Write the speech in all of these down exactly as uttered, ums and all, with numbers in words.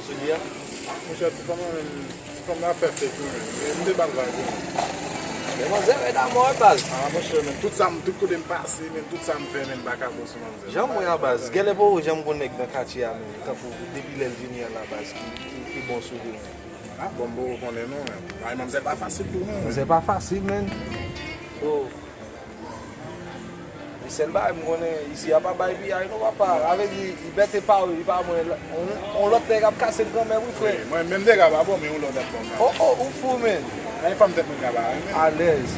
Sou li a? Monchè, ti fanm nan menm, ti fanm nan ap fè fake wi menm. Men m te ba l vag wi menm. Men manzè rèd a mò wi baz. Ah, monchè, men tout sa m, tout kote m pase, men tout sa m fè, men m pa ka bon sou manzè. Jan mwen a baz, genlè poko janm gon nèg nan katye a menm, tankou depi lè l vini an la baz, ki, ki, ki bon sou li menm. Ah, bon, m poko konnen non, men. Ay, manzè pa fasil tou non. Manzè pa fasil, menn. Oh. Men sèl bagay m konnen, isi a pa bay piyay non, papa. Sa vle di, li bèt e pa ou, li pa mwen. On, on lòt nèg ap kase l kanmenm, wi, frè. Wi, mwen menm dega pa bon, men on lòt ap bon kanmenm. Oh, oh, ou fou, menn. Ay, fanm tèt mwen kaba, wi, menn. Alèz.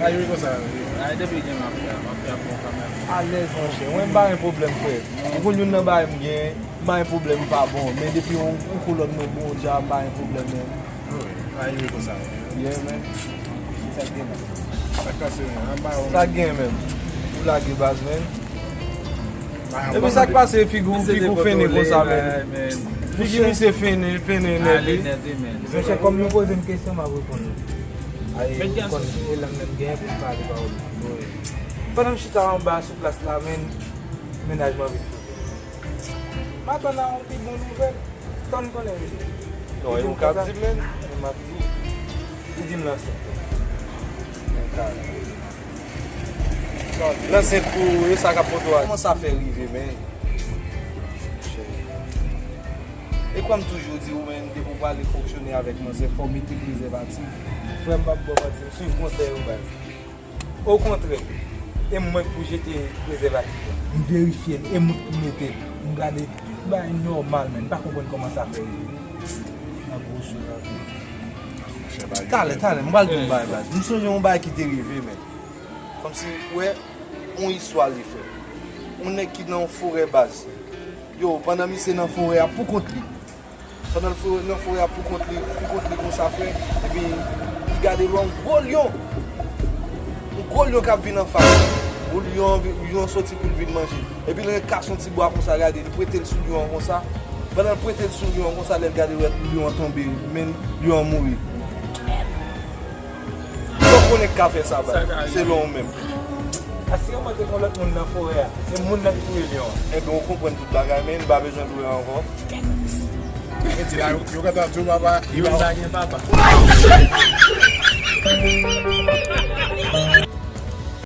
Ay, wi, konsa, wi. Ay, depi gen mafya, mafya bon kanmenm. Alèz, monchè. Mwen, m pa gen pwoblèm, frè. Ou konn youn nan bagay m gen, m pa gen pwoblèm, m pa bon. Men depi on, on kolòn mwen bon, dja, m pa gen pwoblèm, menn. Wi, pa rive konsa. Yeah, man. Sa k gen la? Sa k pase, man? Anba ou. Sa k gen, man? Ou lage baz, man. Epi sa k pase, figi w, figi w fennen konsa, man. Figi misye fennen, fennen nèt li. Monchè, kòm nou poze m kesyon, m ap reponn ou. Ay, ou konn, e la m menm genyen pou m pale pawòl. Pandan m chita anba sou plas la, men, mennaj mwen vin kote m. M atann a yon pi bon nouvèl. Tann konnen, mesye. Non, e ou k ap di m, menn. M ap di w. Li di m l ansent. L ansent pou ou, e sa k ap pote w a. Kòman sa fè rive, men? E kwè m toujou di w, men, depi w prale fonksyone avèk manzè, fò w mete prezèvatif. Frè m, p ap ba w manti, m swiv konsèy ou bay. Okontrè, e mwen k pou jete prezèvatif la. M verifye l, e mwen k pou mete l. M gade tout bagay nòmal, men m pa konprann kòman sa fè rive. Nan gwo sou la. Talè, talè, m pral di yon bagay, baz. M sonje yon bagay ki te rive, men. Kòmsi, wè, yon istwa li fè. Yon nèg ki nan yon forè, baz. Yo, pandan misye nan forè a pou kont li. Pandan l fo-, nan forè a pou kont li, pou kont li konsa, frè. Epi, li gade lwen yon gwo lyon. Yon gwo lyon k ap vin anfas. Yon lyon, lyon soti pou l vin manje. Epi, l ret kase yon ti bwa konsa, gade, li prete l sou lyon an konsa. Pandan l prete l sou lyon an konsa, lè l gade, l wè lyon an tonbe, men lyon an mouri. Sa w konnen k ka fè sa, baz, selon ou menm? Asireman te gen lòt moun nan forè a. Se moun nan ki touye lyon an. Enben, ou konprann tout bagay, men n pa bezwen lwe ankò. E di la, yo, yo gentan di w papa, li pa gen papa.